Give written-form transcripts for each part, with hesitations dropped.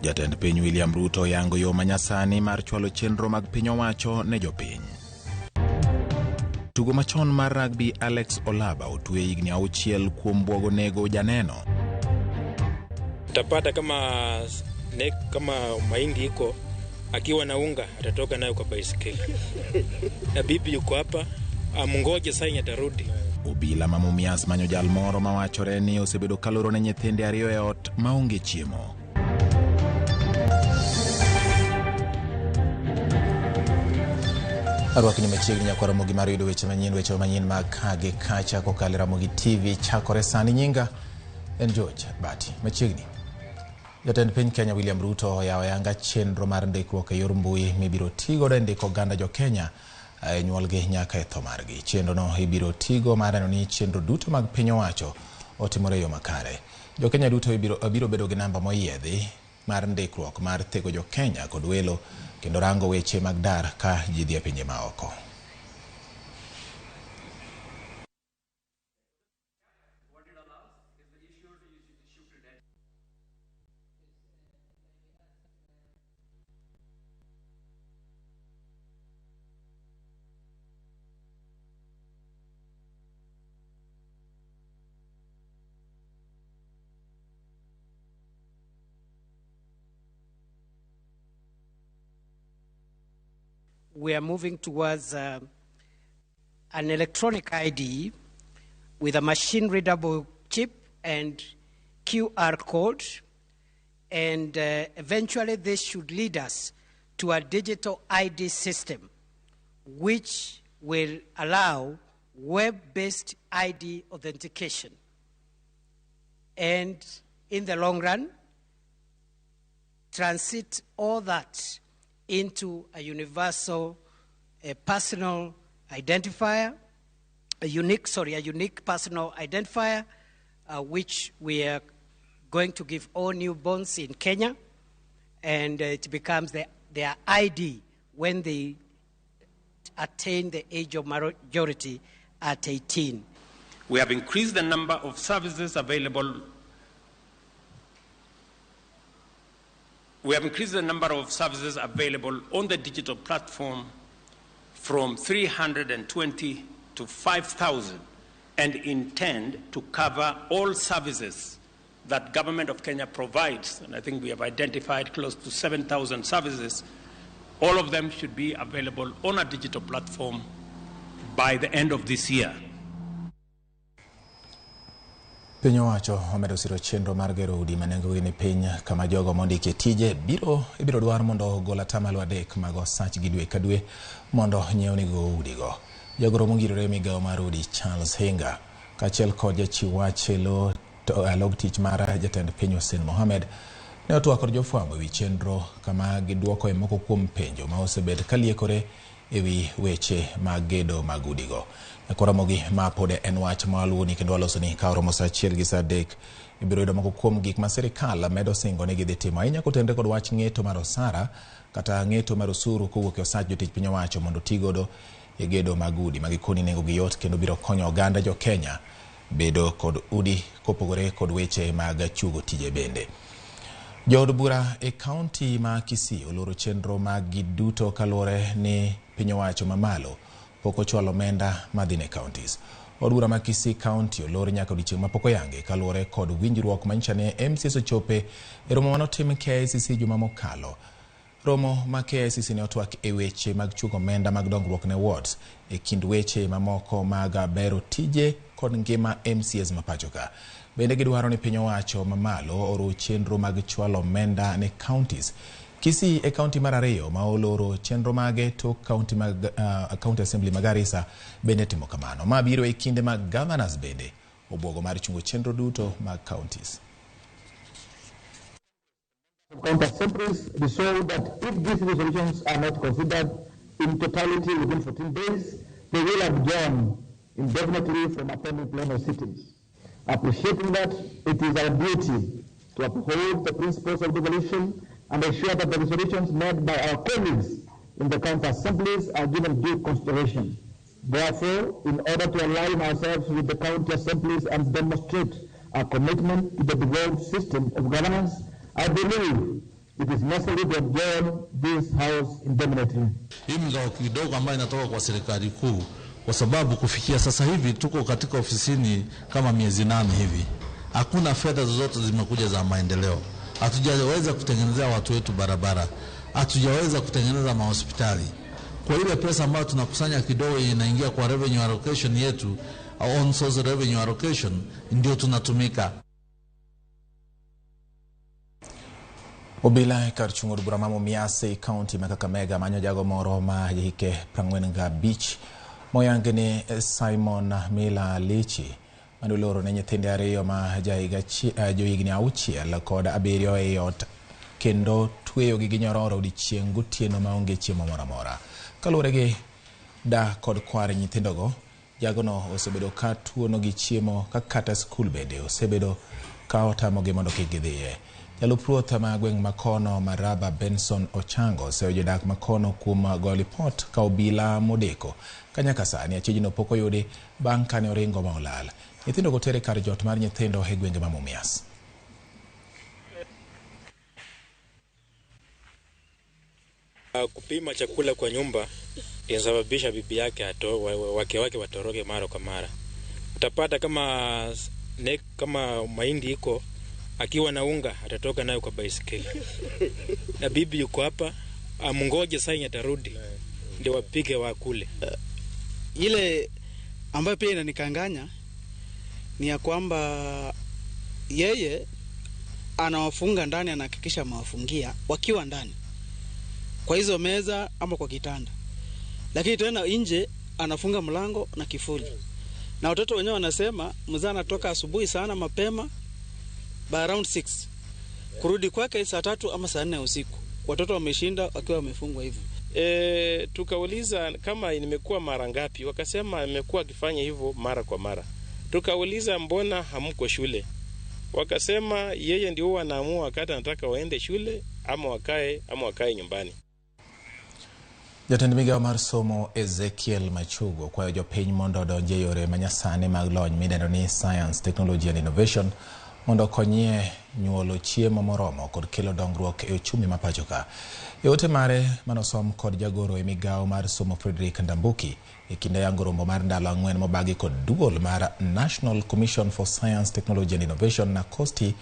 Jatend piny William Ruto oyango yo manyasani mar chwalo chenro mag piny owacho ne jopiny. Tugo machon mar rugby Alex Olaba otwe higni 6 kuom bwogo nego janeno. Utapata kama ne, kama mahindi iko akiwa na unga atatoka nayo kwa baisikeli, na bibi yuko hapa amngoje sasa atarudi. Obila ma Mumias manyo jal moro mawachore ni osebedo kaloro ne nyithinde 2 e ot maonge chiemo. Arwakni machiegni nyakwa Ramogi mar yudo weche manyien, weche manyien mag ka gi kacha kokalo e Ramogi TV chakore sani. Nyinga en George Bati. Machiegni Jatend piny Kenya William Ruto oyawo ayanga chenro mar ndikruok e yor mbui mibiro tigodo e ndiko oganda jo Kenya e nyuolgi nyaka e tho margi. Chenro no ibiro tigo mar neno ni chenro duto mag piny owacho otimore e yo makare. Jo Kenya duto biro bedo gi namba moyiedhi mar ndikruok mar thego jo Kenya kod welo kendo rango weche mag dar ka ji dhi e pinje maoko. We are moving towards an electronic ID with a machine-readable chip and QR code, and eventually this should lead us to a digital ID system, which will allow web-based ID authentication. And in the long run, transit all that into a universal, a personal identifier, a unique, sorry, a unique personal identifier, which we are going to give all newborns in Kenya, and it becomes their ID when they attain the age of majority at 18. We have increased the number of services available. We have increased the number of services available on the digital platform from 320 to 5,000 and intend to cover all services that government of Kenya provides. And I think we have identified close to 7,000 services. All of them should be available on a digital platform by the end of this year. Piny owacho omedo siro chenro mar gero udi ma nengogi ni piny kama jogo mondiki e tije ibiro dwar mondo ogol 3% mag osachgi dwe ka dwe mondo nyiewnigo udigo. Jagoro mongirore e migawo mar udi Charles Hinga kaachiel kod jachiw wach e log tich mar jatend piny Hussein Mohamed ne otwak kod jofwambo ewi chenro kama giduoko e moko kuom penjo ma osebet kaliekore ewi weche mag gedo mag udigo. Ramogi ma pod en wach ma waluwoni kendo walosoni ka oromo saa 1 gi saa 3 ibiro yudo moko kuom gik ma sirikal medo singo ni gidhi timo ahinya kotenore kod wach ng'eto mar osara kata ng'eto mar osuru kowuok e osach jotich piny owacho mondo ti godo e gedo mag udi ma gikoni nengogi yot kendo biro konyo oganda jo Kenya bedo kod udi kopogore kod weche mag chugo tije bende. Jood bura e kaunti ma Kisii oloro chenro mag gi duto kaluwore ni piny owacho mamalo pok ochwalo omenda madhi ne counties. Od bura ma Kisii County olor nyaka odiechieng' mapok oyangi kaluwore kod winjruok manyicha ne MCAs ochope e romo manotim KICC juma mokalo. Romo ma KICC ne otwak e weche mag chugo omenda mag dongruok ne wards e kind weche mamoko mag bero tije kod ngima MCAs ma pacho ka. Bende gidwaro ni piny owacho mamalo oruw chenro mag chwalo omenda ne counties. Kisii e kaunti mar 2 ma oloro chenro mage tok kaunti mag County Assembly ma Garissa bende timo kamano. Ma biro e kinde mag governors bende obwogo mar chungo chenro duto mag counties. County assemblies resolved that if these resolutions are not considered in totality within 14 days, they will adjourn indefinitely from attending plenary sittings. Appreciating that it is our duty to uphold the principles of devolution and ensure that the resolutions made by our colleagues in the county assemblies are given due consideration. Therefore, in order to align ourselves with the county assemblies and demonstrate our commitment to the devolved system of governance, I believe It is necessary to adjourn this house indefinitely. Hii mgao kidogo ambayo inatoka kwa serikali kuu, kwa sababu kufikia sasa hivi tuko katika ofisini kama miezi 8 hivi, hakuna fedha zozote zimekuja za maendeleo. Hatujaweza kutengenezea watu wetu barabara, hatujaweza kutengeneza mahospitali. Kwa ile pesa ambayo tunakusanya kidogo inaingia kwa revenue allocation yetu, on source revenue allocation, ndio tunatumika. Obila kar chung' od bura ma Mumias e kaunti ma Kakamega manyo jago moro ma jahike 45 moyangi ni Simon Mila Lichi mane oloro ne nyithinde ariyo ma johigni 6 kod 7 e ot kendo tweyogi gi nyororo odiechieng' gotieno maonge chiemo moro amora. Kaluwore gi da kod kwar nyithindogo, jagono osebedo ka tuonogi chiemo ka kata skul bende osebedo ka otamogi mondo kik gidhiye. Jalup ruoth ma gweng' makono Maraba Benson Ochango oseyo jodak makono kuom goyo lipot ka obila modeko ka nyaka sani achijno pok oyudi bang' kane oringo ma olal. Nyithindogo oter kar jot mar nyithindo e gwenge ma Mumias. Kupima chakula kwa nyumba inasababisha bibi yake wake watoroke mara kwa mara. Utapata kama mahindi iko, akiwa na unga atatoka nayo kwa baisikeli. Na bibi yuko hapa amngoje saa atarudi ndio wapike wakule. Ile ambayo pia inanikanganya ni ya kwamba yeye anawafunga ndani, anahakikisha amewafungia wakiwa ndani kwa hizo meza ama kwa kitanda, lakini tena nje anafunga mlango na kifuli. Na watoto wenyewe wanasema mzee anatoka asubuhi sana mapema by around 6 kurudi kwake saa 3 ama saa 4 usiku. Watoto wameshinda wakiwa wamefungwa hivyo. Tukauliza kama nimekuwa mara ngapi, wakasema amekuwa akifanya hivyo mara kwa mara. Tukauliza mbona hamko shule, wakasema yeye ndio anaamua wakati anataka waende shule ama wakae nyumbani. Jatend migao mar somo Ezekiel Machugo kwayo jopiny mondo odonj e yore manyasani mag lony midendo ni Science, Technology and Innovation mondo okonyie nyuolo chiemo moromo kod kelo dongruok e uchumi ma pacho ka. E ote mare manosom kod jagoro e migao mar somo Frederick Ndambuki e kinde yango romo mar ndalo 4 mobagi kod duol mar National Commission for Science, Technology and Innovation na Kosti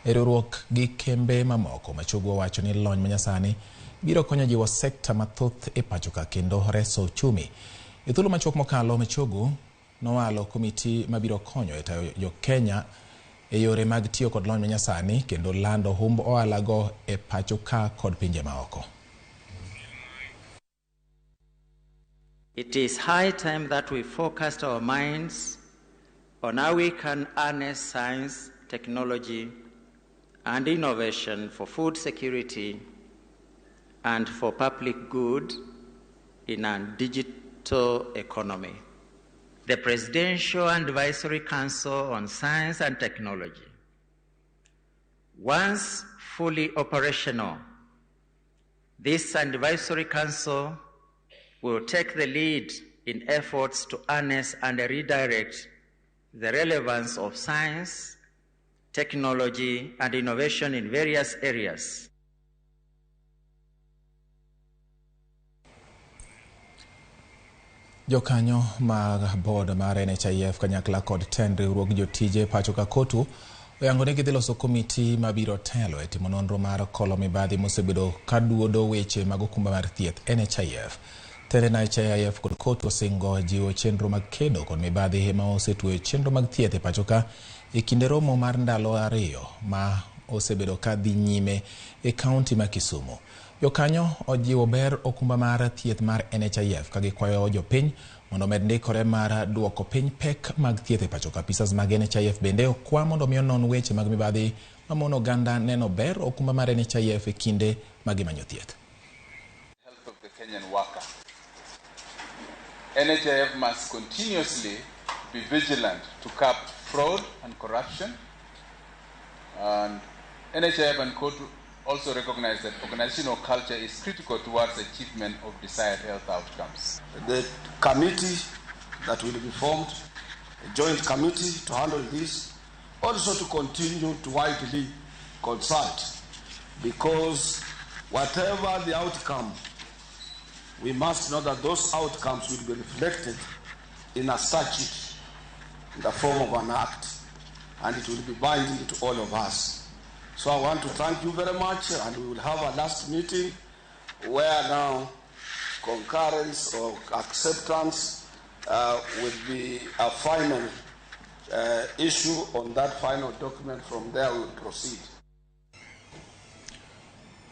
e riwruok gi kembe mamoko. Machugo wacho ni lony manyasani biro konyo jiwo sekta mathoth e pacho ka kendo reso uchumi. E thuolo machuok mokalo, Machugo nowalo komiti mabiro konyo e tayo jo Kenya e yore mag tiyo kod lony manyasani kendo lando humb ohala go e pacho ka kod pinje maoko. It is high time that we focused our minds on how we can harness science, technology, and innovation for food security and for public good in a digital economy. The Presidential Advisory Council on Science and Technology, once fully operational, this advisory council will take the lead in efforts to harness and redirect the relevance of science, technology, and innovation in various areas. Jokanyo mag board mar NHIF kanyakla kod tend riwruog jotije pacho ka KOTU oyango ni gidhi loso komiti mabiro telo e timo nonro mar kolo mibadhi mosebedo kaduodo weche mag okumba mar thieth NHIF. Tend NHIF kod KOTU osingo jiwo chenro mag kedo kod mibadhi ma osetweyo chenro mag thieth e pacho ka e kinde romo mar ndalo 2 ma osebedo ka dhi nyime e kaunti ma Kisumu. Jokanyo ojiwo ber okumba mar thieth mar NHIF ka gikwayo jopiny mondo omed ndikore mar duoko piny pek mag thieth e pacho ka. Apisas mag NHIF bende okwa mondo mi onon weche mag mibadhi mamono oganda neno ber okumba mar NHIF e kinde ma gimanyo thieth. Health of the Kenyan worker. NHIF must continuously be vigilant to curb fraud and corruption. And NHIF and KOTU also recognize that organizational culture is critical towards achievement of desired health outcomes. The committee that will be formed, a joint committee to handle this, also to continue to widely consult, because Whatever the outcome, we must know that those outcomes will be reflected in a statute, in the form of an act, and it will be binding to all of us. So I want to thank you very much, and we will have a last meeting where now concurrence or acceptance will be a final issue on that final document. From there we will proceed.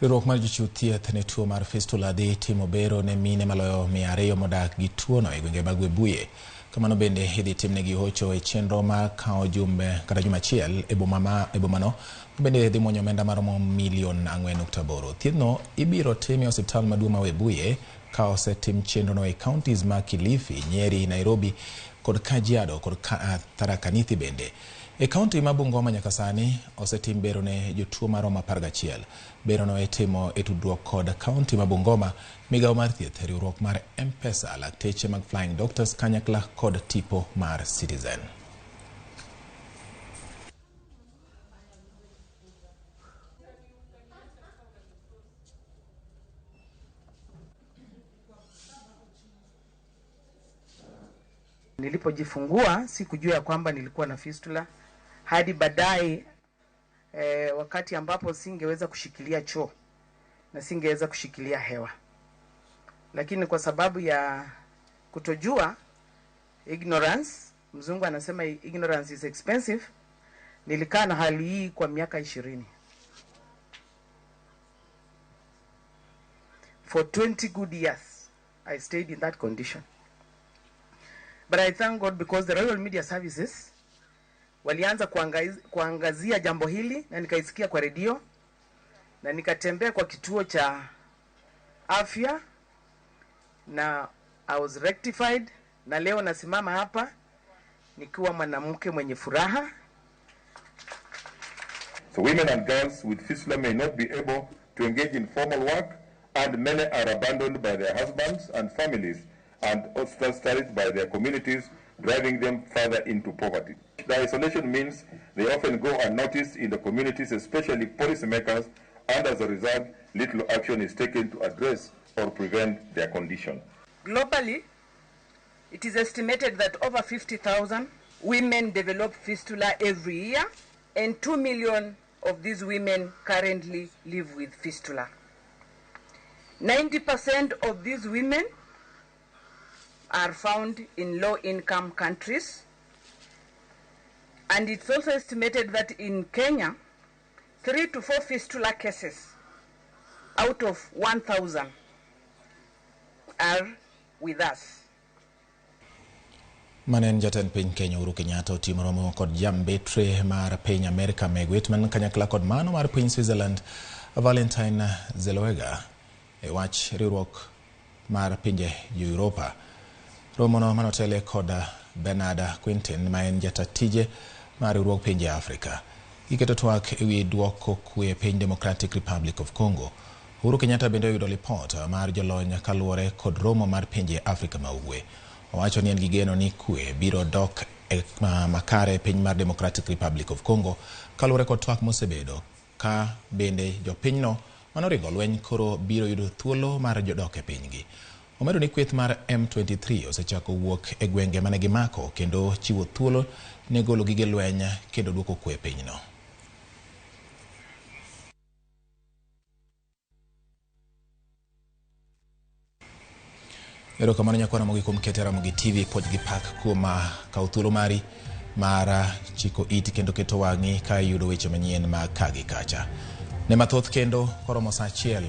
Riwruok mar jochiw thieth ne tuo mar fistula dhi timo bero ne mine maloyo 200 modak gi tuono e gwenge mag Webuye. Kamano bende idhi timnegi hocho e chenro mar kawo jumbe kata juma achiel e bomano bende dhi muonyo omenda maromo milion 4.8. Thiethno ibiro tim e osiptal maduong' ma Webuye ka osetim chenrono e counties ma Kilifi, Nyeri, Nairobi kod Kajiado kod Tharaka Nithi bende. E kaunti ma Bungoma nyaka sani osetim bero ne jotuo maromo 11. Berono itimo e tudruok kod kaunti ma Bungoma, migawo mar thieth, riwruok mar M-Pesa, lakteche mag Flying Doctors kanyakla kod tipo mar Citizen. Nilipojifungua sikujua ya kwamba nilikuwa na fistula hadi baadaye, wakati ambapo singeweza kushikilia choo na singeweza kushikilia hewa. Lakini kwa sababu ya kutojua, ignorance, mzungu anasema ignorance is expensive, nilikaa na hali hii kwa miaka 20. For 20 good years I stayed in that condition. But I thank God because the Royal Media Services walianza kuangazia jambo hili na nikaisikia kwa redio na nikatembea kwa kituo cha afya na I was rectified, na leo nasimama hapa nikiwa mwanamke mwenye furaha. So women and girls with fistula may not be able to engage in formal work, and many are abandoned by their husbands and families and ostracized by their communities, driving them further into poverty. The isolation means they often go unnoticed in the communities, especially policymakers, and as a result, little action is taken to address or prevent their condition. Globally, it is estimated that over 50,000 women develop fistula every year, and 2 million of these women currently live with fistula. 90% of these women are found in low-income countries, and it's also estimated that in Kenya, 3 to 4 fistula cases out of 1,000 are with us. Manen jatend piny Kenya Uhuru Kenyatta otimo romo kod jambetre mar piny Amerika Meg Whitman kanyakla kod mano mar piny Switzerland Valentine Zellweger e wach riwruok mar pinje Europa. Romono manotele kod Bernard Quintin ma en jata tije mar riwruog pinje Afrika. Giketo twak ewi duoko kwe piny Democratic Republic of Congo. Uhuru Kenyatta bende oyudo lipot mar jolony kaluwore kod romo mar pinje Afrika ma Ugwe. Owacho ni en gi geno ni kwe biro dok e makare piny mar Democratic Republic of Congo kaluwore kod twak mosebedo ka bende jopinyno manoringo lweny koro biro yudo thuolo mar jodok e pinygi. Omedo ni kweth mar M23 osechako wuok e gwenge mane gimako kendo chiwo thuolo ne golo gige lweny kendo duoko kwe e pinyno. Erokamano nyakwana mogi kuom keto Ramogi TV puonj gi pak kuom kawo thuolo mari mar chiko iti kendo keto wang'i ka iyudo weche manyien mag ka gi kacha. Ne mathoth kendo koromo saa 1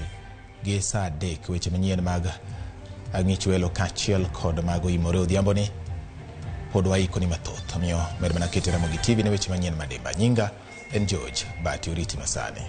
gi saa 3 weche manyien mag ang'ich welo kaachiel kod mago imore odhiambo ni pod waiko ni mathoth. Omiyo med mana keto Ramogi TV ne weche manyien madimba. Nyinga en George Bati, oriti masani.